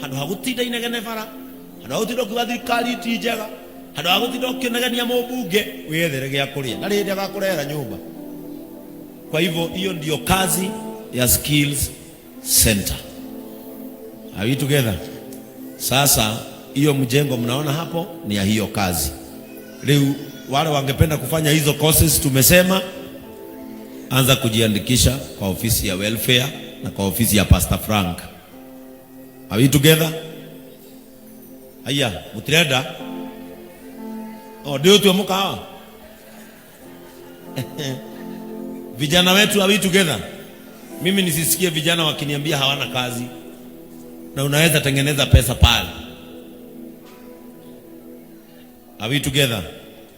Handũ ha gũtinda inegene bara, handũ ha gũtinda ũkiuga thirikari ti njega, handũ ha gũtinda ũkĩnegenia mũmbunge, wĩethere gĩa kũrĩa na rĩndĩ agakũrehera nyũmba. Kwa hivyo hiyo ndio kazi ya skills center. Are we together? Sasa hiyo mjengo mnaona hapo ni ya hiyo kazi. Leo wale wangependa kufanya hizo courses, tumesema anza kujiandikisha kwa ofisi ya welfare na kwa ofisi ya Pastor Frank. Are we together? Aya, mutirenda? Oh, ndio tu mukawa. Vijana wetu, are we together? Mimi nisisikie vijana wakiniambia hawana kazi, na unaweza tengeneza pesa pale. Are we together?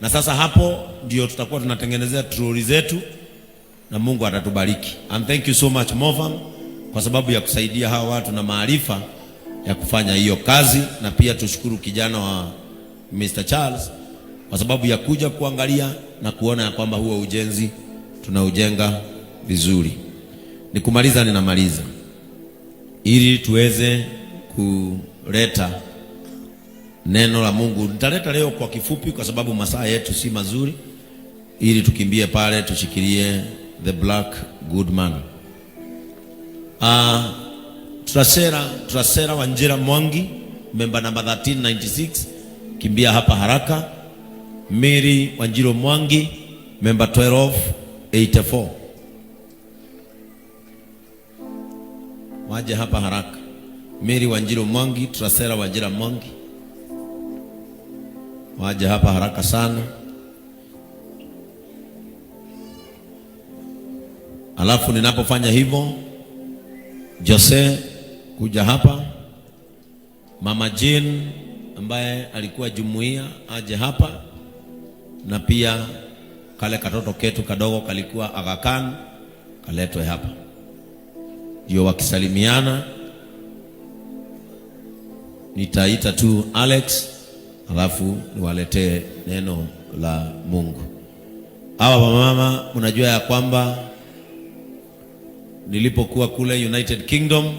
Na sasa hapo ndio tutakuwa tunatengenezea troli zetu na Mungu atatubariki. And thank you so much Movam kwa sababu ya kusaidia hawa watu na maarifa ya kufanya hiyo kazi, na pia tushukuru kijana wa Mr. Charles kwa sababu ya kuja kuangalia na kuona ya kwamba huo ujenzi tunaujenga vizuri. Nikumaliza, ninamaliza ili tuweze kuleta neno la Mungu. Nitaleta leo kwa kifupi, kwa sababu masaa yetu si mazuri, ili tukimbie pale tushikilie the black good man. Trasera Wanjira Mwangi, member number 1396, kimbia hapa haraka. Mary Wanjiro Mwangi, member 1284, waje hapa haraka. Mary Wanjiro Mwangi, Trasera Wanjira Mwangi, waje hapa haraka sana. Alafu ninapofanya hivyo, Jose kuja hapa, Mama Jane ambaye alikuwa jumuiya aje hapa, na pia kale katoto ketu kadogo kalikuwa Aga Khan kaletwe hapa, ndio wakisalimiana nitaita tu Alex, alafu niwaletee neno la Mungu. Hawa wamama, mnajua ya kwamba nilipokuwa kule United Kingdom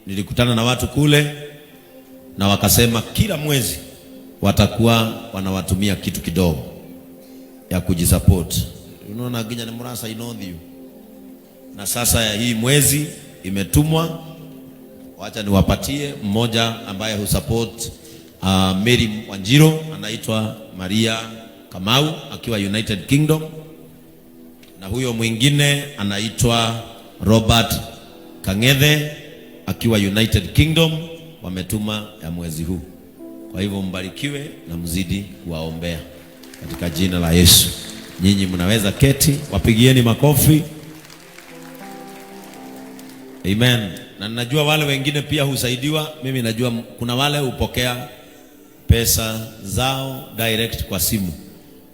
nilikutana na watu kule na wakasema kila mwezi watakuwa wanawatumia kitu kidogo ya kujisupport. Unaona ginya ni murasa inodhiu. Na sasa ya hii mwezi imetumwa, wacha niwapatie mmoja ambaye husupport Mary Wanjiro, anaitwa Maria Kamau akiwa United Kingdom, na huyo mwingine anaitwa Robert Kang'ethe akiwa United Kingdom. Wametuma ya mwezi huu. Kwa hivyo mbarikiwe na mzidi kuwaombea katika jina la Yesu. Nyinyi mnaweza keti, wapigieni makofi. Amen. Na najua wale wengine pia husaidiwa. Mimi najua kuna wale hupokea pesa zao direct kwa simu,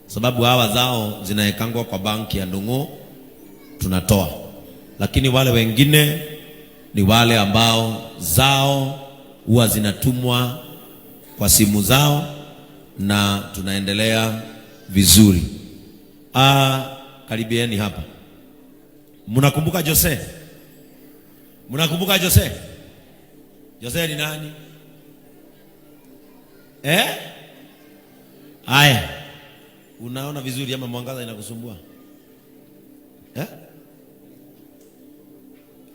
sababu hawa zao zinaekangwa kwa banki ya Ndung'u, tunatoa. Lakini wale wengine ni wale ambao zao huwa zinatumwa kwa simu zao na tunaendelea vizuri. Karibieni hapa. Mnakumbuka Jose? Mnakumbuka Jose? Jose ni nani? Aya. Unaona vizuri ama mwangaza inakusumbua?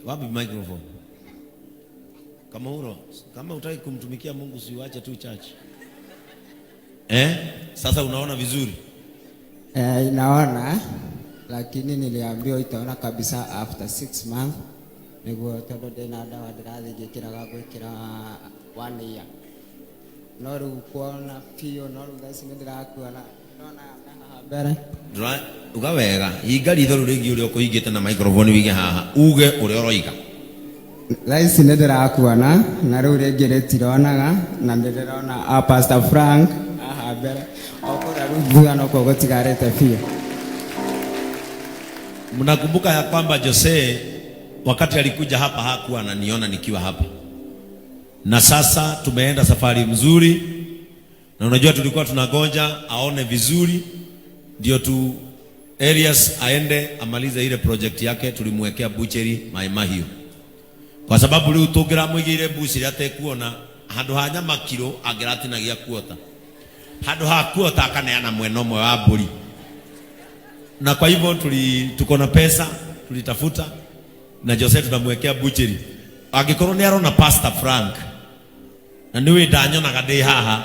Wapi microphone? Kama uro, kama hutaki kumtumikia Mungu siuache tu church. Sasa unaona vizuri? Naona, lakini niliambiwa itaona kabisa after 6 months. Niguo tondu ndina ndawa ndirathi ngikiraga gwikira 1 year. No riu kuona biũ, no riu thaa ici nĩndĩrakuona, ndĩrona haha mbere. Uga wega, hinga ritho rĩu rĩngĩ ũrĩa ũkũhingĩte na microphone wige haha, uge ũrĩa ũroiga. Thaa ici nĩndĩrakuona, na rĩu rĩngĩ rĩtironaga, na nĩndĩrona a Pastor Frank haha mbere. O kũrĩa rĩu thutha nokuo gũtigarĩte biũ. Mnakumbuka ya kwamba Jose wakati alikuja hapa hakuwa ananiona nikiwa hapa. Na sasa tumeenda safari mzuri, na unajua tulikuwa tunagonja aone vizuri ndio tu Elias aende amalize ile project yake tulimwekea butchery Mai Mahiu. Kwa sababu riu tungiramwigire mbuci ria atekuona handu ha nyama kiro angiratinagia kuota, handu ha kuota akaneana mwena umwe wa mburi. Na kwa hivyo tuko na pesa tulitafuta, na Jose tunamwekea butchery. Angikorwo ni arona Pastor Frank na niwe ndanyonaga ndi haha,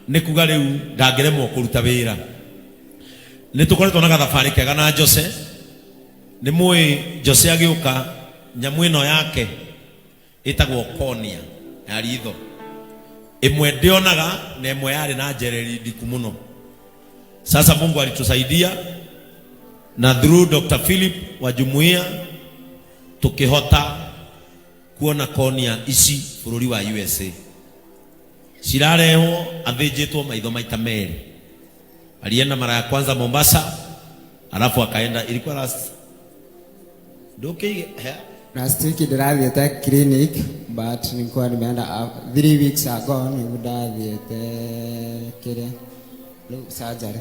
ni kuga riu ndangiremwo kuruta wira. Ni tukoretwo na gathabarĩ kega na Jose. Ni mui Jose agiuka nyamu ĩno yake ĩtagwo cornea ya ritho, ĩmwe ndĩonaga na ĩmwe yarĩ na njereri ndiku mũno. Sasa Mungu alitusaidia na through Dr. Philip wa jumuiya tukihota kuona cornea ici bũrũri wa USA cirarehwo, athĩnjĩtwo maitho maita merĩ. Alienda mara ya kwanza Mombasa, alafu akaenda, ilikuwa last ndukiige he. Last week ndirathiĩte clinic, but nilikuwa nimeenda 3 weeks ago nĩguo ndathiĩte kĩrĩa rĩu surgery.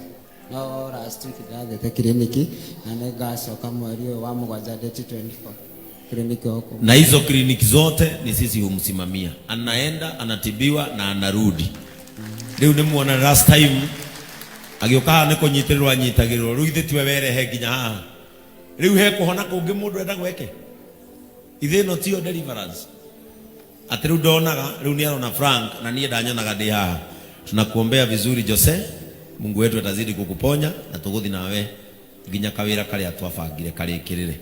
No last week ndirathiĩte clinic na nĩngacoka mweri ũyũ wa mũgwanja, date 24, clinic huko. Na hizo kliniki zote ni sisi humsimamia, anaenda anatibiwa na anarudi. Riu nĩ muona last time agĩũka haha nĩ kũnyitĩrĩrwo anyitagĩrĩrwo, rĩu ithuĩ tiwe werehe nginya haha. Rĩu he kũhona kũngĩ mũndũ enda gweke ithe ĩno tiyo deliverance, atĩ rĩu ndonaga, rĩu nĩ arona Frank na niĩ ndanyonaga ndĩ haha. Tunakuombea vizuri Jose, Mungu wetu atazidi kukuponya na tũgũthi nawe nginya kawĩra karĩa twabangire karĩkĩrĩre.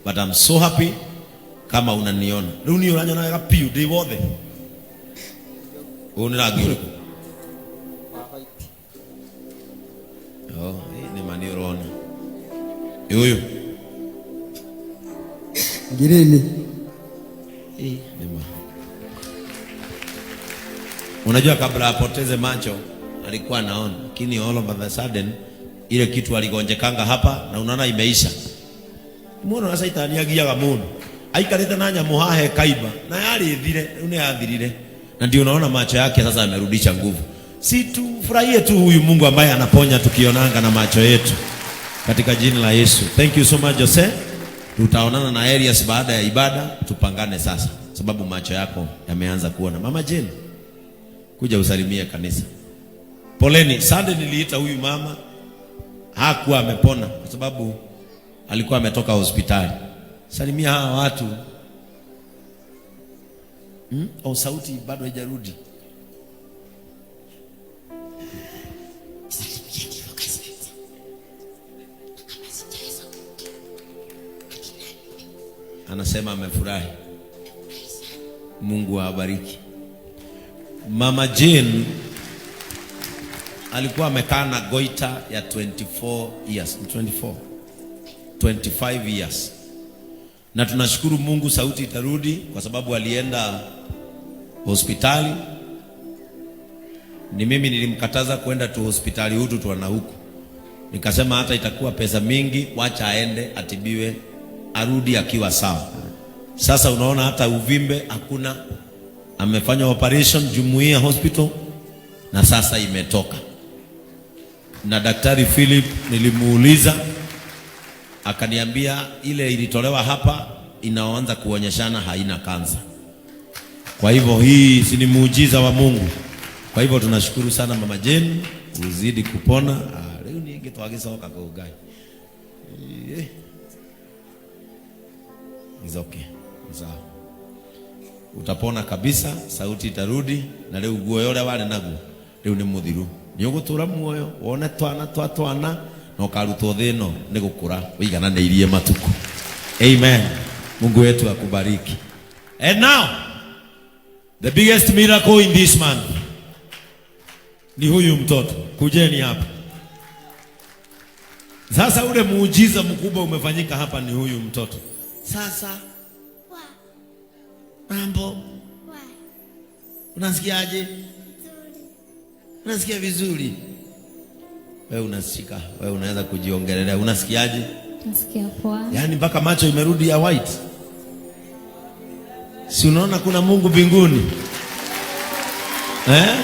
But I'm so happy kama unaniona rĩu niĩ ũranyona wega piũ ndĩ wothe. Ũyũ nĩ rangi ũrĩkũ? Wa white. Oh, nĩ ma nĩ ũrona ũyũ. Green. Nĩ ma. Unajua kabla apoteze macho alikuwa anaona, lakini all of a sudden ile kitu aligonjekanga hapa na unaona imeisha. Muno na saitani agiaga mundu aikarite na nyamu hahe kaiba na yarithire, riu ni yathirire, na ndio unaona macho yake sasa amerudisha nguvu. Si tufurahie tu huyu Mungu ambaye anaponya tukionanga na macho yetu katika jina la Yesu. Thank you so much, Jose. Tutaonana na Elias baada ya ibada, tupangane sasa, sababu macho yako yameanza kuona. Mama Jane, kuja usalimie kanisa. Poleni, Sunday niliita huyu mama hakuwa amepona kwa sababu alikuwa ametoka hospitali. Salimia hawa watu. Au sauti bado haijarudi. Anasema amefurahi. Mungu awabariki. Mama Jane alikuwa amekaa na goita ya 24 years, 24 25 years, na tunashukuru Mungu sauti itarudi kwa sababu alienda hospitali. Ni mimi nilimkataza kwenda tu hospitali hutu tuana huku, nikasema hata itakuwa pesa mingi, wacha aende atibiwe, arudi akiwa sawa. Sasa unaona hata uvimbe hakuna, amefanya operation Jumuiya Hospital na sasa imetoka. Na Daktari Philip nilimuuliza, akaniambia ile ilitolewa hapa inaanza kuonyeshana haina kansa. Kwa hivyo hii si ni muujiza wa Mungu. Kwa hivyo tunashukuru sana Mama Jane, uzidi kupona. Ah, leo ni twagicoka kuu Ngai. Eh. It's okay. Sawa. Utapona kabisa, sauti itarudi na riu guoya uria wari naguo riu ni muthiru. Ni ugutura muoyo wone twana twa twana na ukarutwo thĩ ĩno nĩ gũkũra ũigananĩirie matukũ. Amen. Mungu wetu akubariki. And now the biggest miracle in this month ni huyu mtoto. Kujeni hapa. Sasa ule muujiza mkubwa umefanyika hapa ni huyu mtoto. Sasa mambo, unasikiaje? Unasikia vizuri? Wewe unashika, wewe unaweza kujiongelelea. Unasikiaje? Nasikia poa. Yaani mpaka macho imerudi ya white. Si unaona kuna Mungu mbinguni? Eh?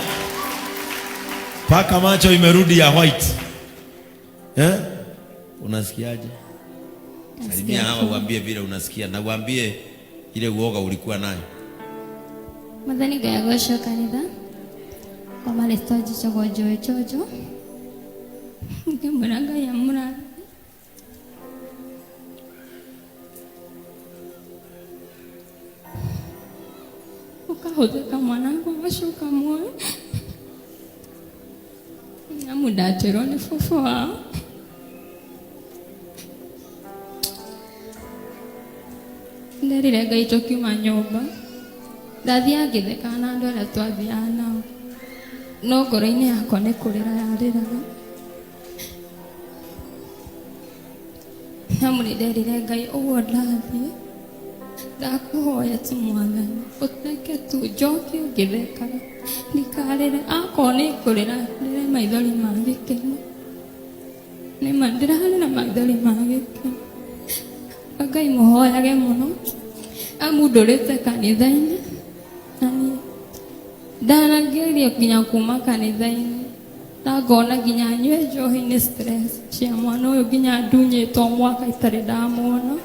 Mpaka macho imerudi ya white. Eh? Unasikiaje? Salimia hawa uambie vile unasikia na uambie Ile uoga ulikuwa nayo. Mwathani Ngai agocwo kanitha kwa marĩtwa njĩtagwo Joy Jojo, ngĩmwĩra Ngai amũrathime. Ũkahũthĩka mwanangu agacoka muoyo, amu ndatwĩrwo nĩ baba wao. Nderire Ngai tũkiuma nyũmba, ndathiaga ngĩthekaga na andũ arĩa twathiaga nao, no ngoro-inĩ yakwa nĩ kũrĩra yarĩraga. Amu nĩ nderire Ngai ũguo ndathiĩ, ndakũhoya tu Mwathani ũteke tu njoke ngĩthekaga, ndikarĩre. Akorwo nĩ ngũrĩra, ndĩre maithori ma gĩkeno. Nĩma ndĩrarĩra maithori ma gĩkeno. Ngai mũhoyage mũno, amu ndũrĩte kanitha-inĩ, na niĩ ndanageria nginya kuma kanitha-inĩ, na ngona nginya nyue njohi nĩ stress cia mwana ũyũ, nginya ndunyĩtwo mwaka itarĩ ndamuona.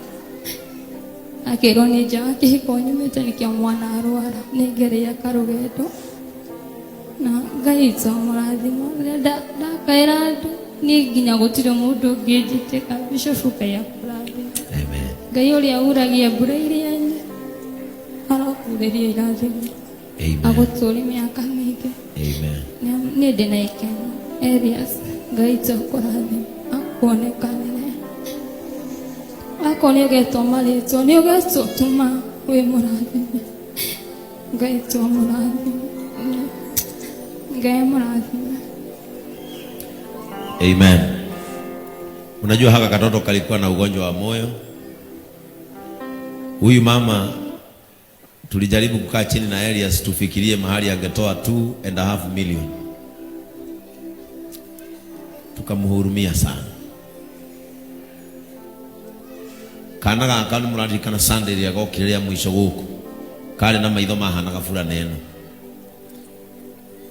Akĩrwo nĩ nja wa kĩhiko nyumĩte nĩkĩo mwana arwara, nĩ ngereire karũgendo na Ngai witũ amũrathima. Rĩrĩa ndakaĩra andũ niĩ nginya gũtirĩ mũndũ ũngĩnjĩtĩka. Bishop Ngai akũrathime. Amen. Ngai ũrĩa uragia mbura iria-inĩ arokurĩria irathimo. Amen. Agũtũũrie mĩaka mĩingĩ. Amen. Niĩ ndĩna ikeno. Elias, Ngai witũ akũrathime, akuonekanĩre. Akorwo nĩ ũgetwo marĩtwa, nĩ ũgetwo tuma wĩ mũrathime. Ngai witũ amũrathime. Ngai amũrathime. Amen. Unajua haka katoto kalikuwa na ugonjwa wa moyo. Huyu mama tulijaribu kukaa chini na Elias tufikirie mahali angetoa 2.5 million. Tukamhurumia sana. Kana gaka nĩ mũraririkana Sunday ĩrĩa gokire rĩa mũico gũkũ, karĩ na maitho mahanaga burana ĩno.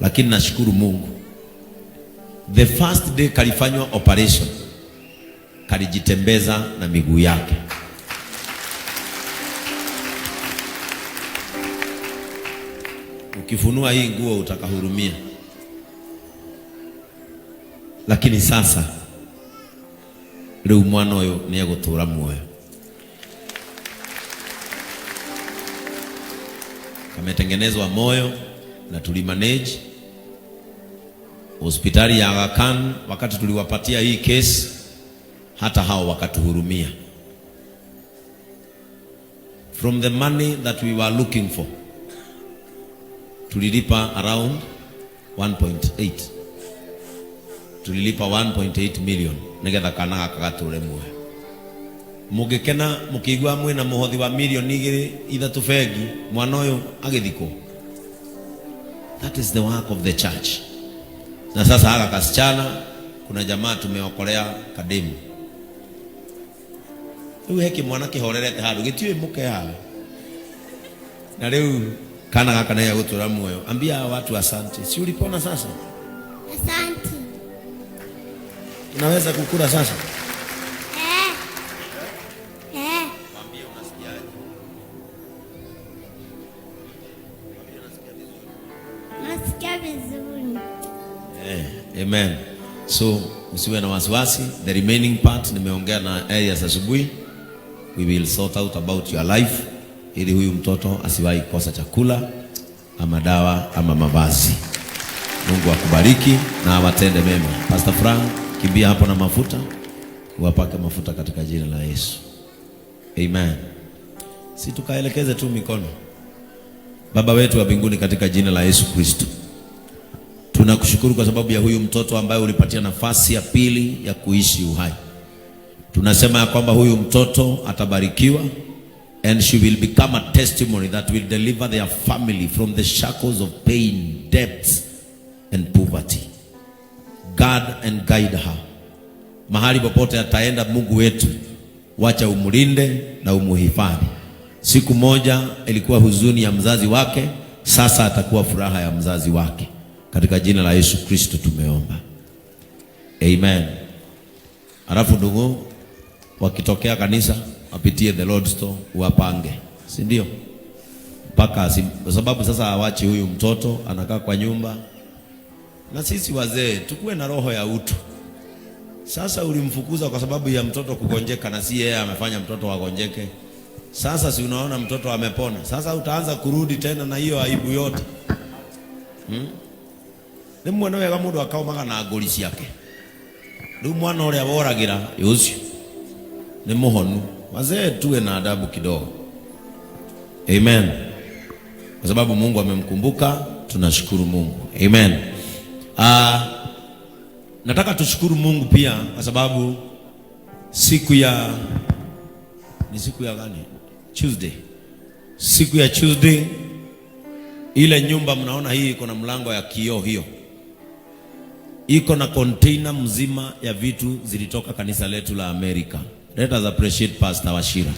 Lakini nashukuru Mungu, the first day kalifanywa operation, kalijitembeza na miguu yake. Ukifunua hii nguo utakahurumia. Lakini sasa rĩu mwana ũyũ nĩ egũtũra muoyo. Kametengenezwa moyo na tulimanage hospitali ya Aga Khan. Wakati tuliwapatia hii case, hata hao wakatuhurumia. From the money that we were looking for, tulilipa around 1.8. Tulilipa 1.8 million nigetha kana gaka gatũre muoyo. Mũngĩkena mũkĩigua mwĩna mũhothi wa milioni igĩrĩ ithatũ bengi, mwana ũyũ agĩthikwo. That is the work of the church. Na sasa haka kasichana, kuna jamaa tumeokolea kademu. Rĩu he kĩmwana kĩhorerete handũ gĩtiũĩ mũke hawe. Na rĩu kana gaka nĩ gegũtũra muoyo. Ambia hawa watu asante. Si ulipona sasa? Asante. Unaweza kukula sasa? Eh. Eh. Mwambie unasikiaje? Mwambie unasikia vizuri. Nasikia vizuri. Amen. So usiwe na wasiwasi. The remaining part nimeongea na Elias asubuhi. We will sort out about your life ili huyu mtoto asiwahi kosa chakula ama dawa ama mavazi. Mungu akubariki na awatende mema. Pastor Frank, kimbia hapo na mafuta, uwapake mafuta katika jina la Yesu. Amen. Si tukaelekeze tu mikono. Baba wetu wa mbinguni, katika jina la Yesu Kristo, tunakushukuru kwa sababu ya huyu mtoto ambaye ulipatia nafasi ya pili ya kuishi uhai. Tunasema ya kwamba huyu mtoto atabarikiwa and she will become a testimony that will deliver their family from the shackles of pain, debts and poverty. Guard and guide her. Mahali popote ataenda, Mungu wetu, wacha umulinde na umuhifadhi. Siku moja ilikuwa huzuni ya mzazi wake, sasa atakuwa furaha ya mzazi wake. Katika jina la Yesu Kristo tumeomba. Amen. Alafu ndugu wakitokea kanisa wapitie the Lord's Store uwapange. si ndio? Mpaka kwa sababu sasa hawachi huyu mtoto anakaa kwa nyumba. Na sisi wazee tukuwe na roho ya utu. Sasa ulimfukuza kwa sababu ya mtoto kugonjeka, na si yeye amefanya mtoto agonjeke. Sasa si unaona mtoto amepona, sasa utaanza kurudi tena na hiyo aibu yote. Rĩmwe nĩ wega mũndũ akaumaga na ngũri ciake. Rĩu mwana ũrĩa woragĩra ũcio nĩ mũhonu. Wazee tuwe na adabu kidogo. Amen. Kwa sababu Mungu amemkumbuka, tunashukuru Mungu. Amen. Nataka tushukuru Mungu pia kwa sababu siku ya ni siku ya gani? Tuesday. Siku ya Tuesday, ile nyumba mnaona hii iko na mlango ya kioo, hiyo iko na container mzima ya vitu zilitoka kanisa letu la Amerika. Let us appreciate Pastor Wachira.